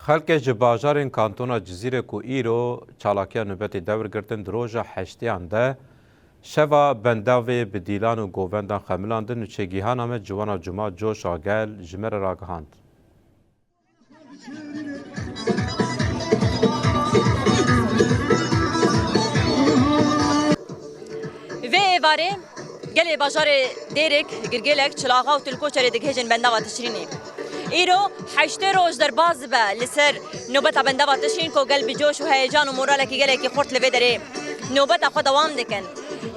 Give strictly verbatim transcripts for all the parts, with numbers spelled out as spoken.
Xelkê ji bajarên kantona Cizîrê ku îro çalakiya nobetê dewr girtin, di roja heştiyan de şeva bendavê bi dîlan û govendan xemilandin û çêgihana me Ciwana Cuma coşa gel ji me re ragihand. Vê êvarê gelê bajarê Dêrik, Girgêlek, Çilaxa û Tilkoçerê digihêjin bendava Tişrînê. Îro heştê roj derbas dibe li ser nobeta bendava Tişrîn ku gel bi coş û heyecan û moralekî gelekî xurt li vê derê nobeta xwe dewam dikin.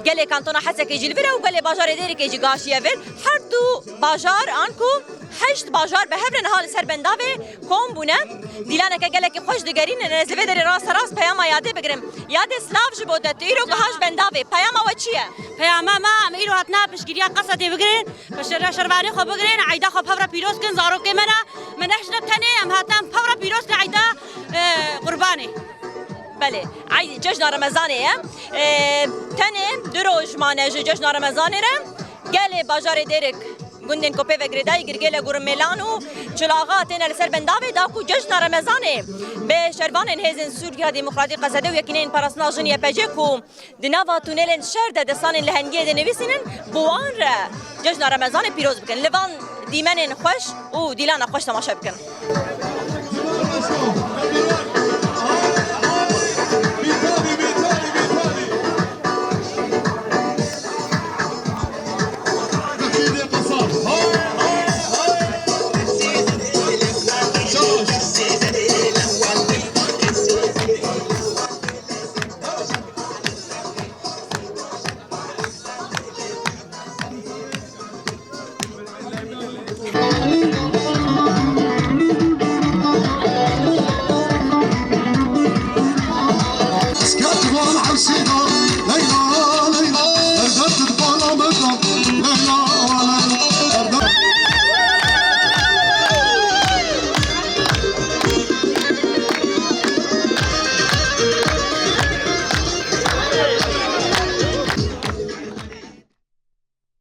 Gelê kantona Hesekê jî li vir e û gelê bajarê Dêrikê jî gaşiye vir. Her du bajar anku heşt bajar bi hev re niha li ser bendavê kom bûne. Dîlaneke gelekî xweş digerînin. Ez li vê derê rasterast peyama Yadê bigirim. Yadê, silav ji bo te. Tu îro gihaş bendavê. Peyama we çi ye? Peyama me, em îro hatina piştgiriya Qesedê bigirin. Piştre şervanê xwe bigirin, eyda xwe bi hev re pîroz kin, zarokê me ne. Me nehişne tenê, em hatin em bi hev re pîroz kin eyda, e, Qurbanê. Belê, ey, cejna Remezanê ye. E, tenê du roj mane ji cejna Remezanê re. Gelê bajarê Dêrik, gundên ku pê ve girêdayî Girgêlek û Rimêlan û Çilaxa têne li ser bendavê da ku cejna Remezanê bi şervanên Hêzên Sûriya Demokratîk Qesede û Yekîneyên Parastina Jin, Y P J, ku di nava tunelên şer de destanên li hengiyê dinivîsînin, bi wan re cejna Remezanê pîroz bikin. Li van dîmenên xweş û dîlana xweş temaşe bikin.